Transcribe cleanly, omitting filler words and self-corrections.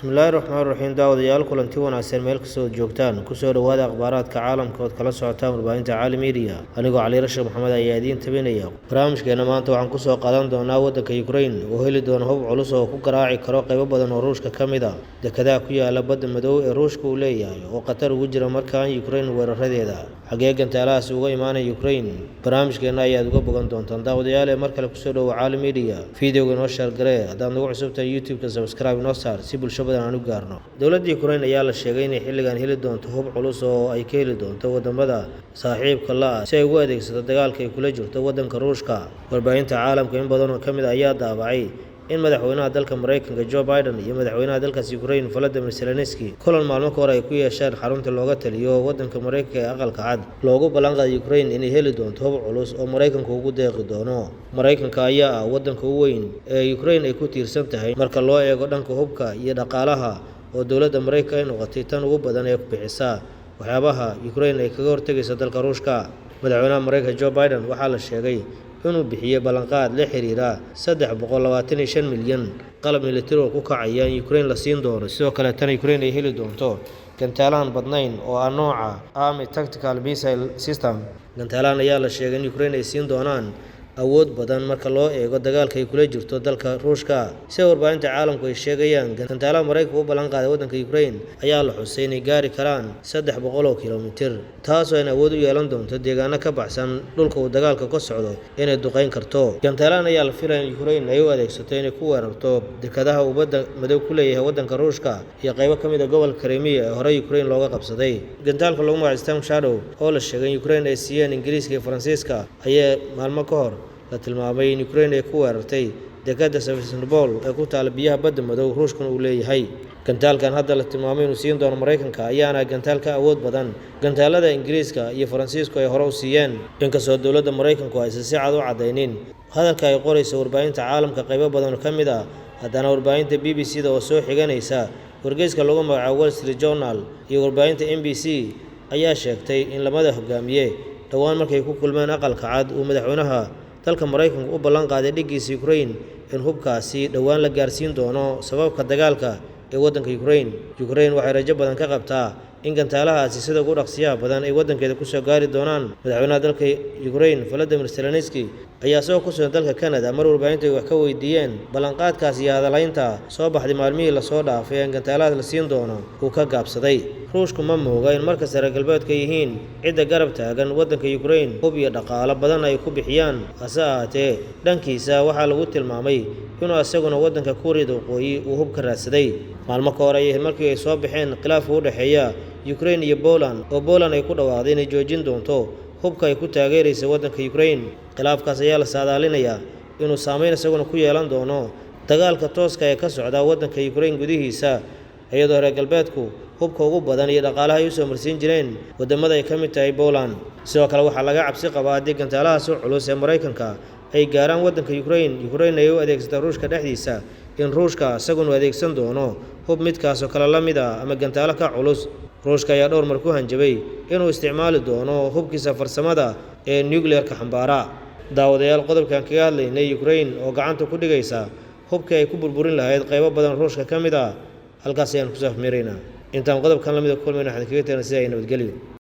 Bismillaahi raxmaani raxiim. Daawadayaal, kulanti wanaagsan meel kastoo joogtaan. Kusoo dhowaada akhbaaraadka caalamka ood kala socotaan warbaahinta Caali Media. Anigoo Cali Rashid Maxamed ayaa idiin tabinaya barnaamijkeena. Maanta waxaan kusoo qaadan doonaa waddanka Ukraine oo heli doona hub culus oo ku garaaci karo qaybo badan oo Ruushka ka mid a, dekedaha ku yaala badda madow ee Ruushka uu leeyahay oo khatar ugu jira markaan Ukraine weeraradeeda. Xagee gantaalahaasi uga imaanaya Ukraine? Barnaamijkeena ayaad uga bogan doontaan, daawadayaal. Ee mar kale kusoo dhowo Caali Media. Videoga inoo share garee. Haddaad nagu cusubtahay YouTube-ka, subscribe inoo saar si bulsho badan aan u gaarno. Dowladda Ukraine ayaa la sheegay inay xilligan heli doonto hub culus oo ay ka heli doonto wadamada saaxiibka la ah si ay ugu adeegsato dagaalka ay kula jirto waddanka Ruushka. Warbaahinta caalamka in badan oo ka mid a ayaa daabacay in madaxweynaha dalka Maraykanka Joe Biden iyo madaxweynaha dalkaas Ukraine Volodymyr Zelensky kulan maalmo ka hor ay ku yeesheen xarunta looga taliyo waddanka Maraykanka ee Aqalka Cad loogu ballan qaaday Ukraine inay heli doonto hub culus oo Maraykanku ugu deeqi doono. Maraykanka ayaa ah waddanka ugu weyn ee Ukraine ay ku tiirsan tahay marka loo eego dhanka hubka iyo dhaqaalaha, oo dowladda Maraykanka ay noqotay tan ugu badan ee bixisa waxyaabaha Ukraine ay kaga hortegayso dalka Ruushka. Madaxweynaha Maraykanka Joe Biden waxaa la sheegay inuu bixiyey ballanqaad la xiriira 325 milyan qalab militari oo ku kacaya in Ukraine la siin doono. Sidoo kale tan Ukraine ay heli doonto gantaalahan badnayn oo ah nooca Army Tactical Missile System. Gantaalahan ayaa la sheegay in Ukraine ay siin doonaan awood badan marka loo eego dagaalka ay kula jirto dalka Ruushka. Sida warbaahinta caalamku ay sheegayaan, gantaalaha Maraykanka u ballan qaaday waddanka Ukraine ayaa la xusay inay gaari karaan 300 kilomitir, taasoo ayna awood u yeelan doonto deegaano ka baxsan dhulka uu dagaalka ka socdo inay duqeyn karto. Gantaalahan ayaa la filaya in Ukraine ay u adeegsato inay ku weerarto dekadaha uu badda madow ku leeyahay waddanka Ruushka iyo qaybo ka mid a gobolka Crimea ee horey Ukraine looga qabsaday. Gantaalka lagu magacaabo Storm Shadow oo la sheegay in Ukraine ay siiyeen Ingiriiska iyo Faransiiska ayaa maalmo ka hor la tilmaamay in Ukraine ay ku weerartay dekadda Sevastopol ee ku taala biyaha badda madow, Ruushkuna uu leeyahay. Gantaalkan hadda la tilmaamay inuu siin doono Maraykanka ayaana gantaal ka awood badan gantaalada Ingiriiska iyo Faransiisku ay hore u siiyeen, inkastoo dowladda Maraykanku aysan si cad u caddaynin hadalka ay qoraysa warbaahinta caalamka qaybo badan oo ka mid ah. Haddana warbaahinta BBC da oo soo xiganaysa wargeyska lagu magacaabo Wall Street Journal iyo warbaahinta NBC ayaa sheegtay in lamada hogaamiye dhowaan markay ku kulmeen Aqalka Cad uu madaxweynaha dalka Maraykanku u ballan qaaday dhiggiisa Ukraine in hubkaasi dhowaan la gaarsiin doono sababka dagaalka ee waddanka Ukraine. Ukraine waxay rajo badan ka qabtaa in gantaalahaasi sida ugu dhaqsiyaha badan ay waddankeeda kusoo gaari doonaan. Madaxweynaha dalka Ukraine Volodymyr Zelensky ayaa isagoo ku sugan dalka Canada mar warbaahintu ay wax ka weydiiyeen ballanqaadkaas iyo hadalaynta soo baxday maalmihii lasoo dhaafay ee gantaalahaas la siin doono uu ka gaabsaday. Ruushku ma mooga in markasta reer galbeedka yihiin cidda garab taagan waddanka Ukraine, hub iyo dhaqaalo badan ay ku bixiyaan. Hase ahaatee, dhankiisa waxaa lagu tilmaamay inuu isaguna waddanka Kuuriyada Waqooyi uu hub ka raadsaday. Maalmo ka hor ayay markii ay soo baxeen khilaafka u dhexeeya Ukraine iyo Poland, oo Poland ay ku dhawaaqday inay joojin doonto hubka ay ku taageeraysa waddanka Ukraine. Khilaafkaas ayaa la saadaalinayaa inuu saameyn isaguna ku yeelan doono dagaalka tooska ee ka socda waddanka Ukraine gudihiisa, iyadoo reer galbeedku hubka ugu badan iyo dhaqaalaha ay usoo marsiin jireen waddamada ay ka mid tahay Poland. Sidoo kale waxaa laga cabsi qabaa haddii gantaalahaas u culus ee Maraykanka ay gaaraan waddanka Ukraine, Ukraine ay u adeegsata Ruushka dhexdiisa, in Ruushka isaguna adeegsan doono hub midkaasoo kale la mid ah ama gantaalo ka culus. Ruushka ayaa dhowr mar ku hanjabay inuu isticmaali doono hubkiisa farsamada ee nuclearka xambaara. Daawadayaal, qodobkan kaga hadlaynay Ukraine oo gacanta ku dhigaysa hubkii ay ku burburin lahayd qaybo badan Ruushka ka mid ah halkaas ayaan kusoo afmeeraynaa. Intaan qodobkan lamida ku kulmayna, waxaan kaga tegna sida ay nabadgelyo.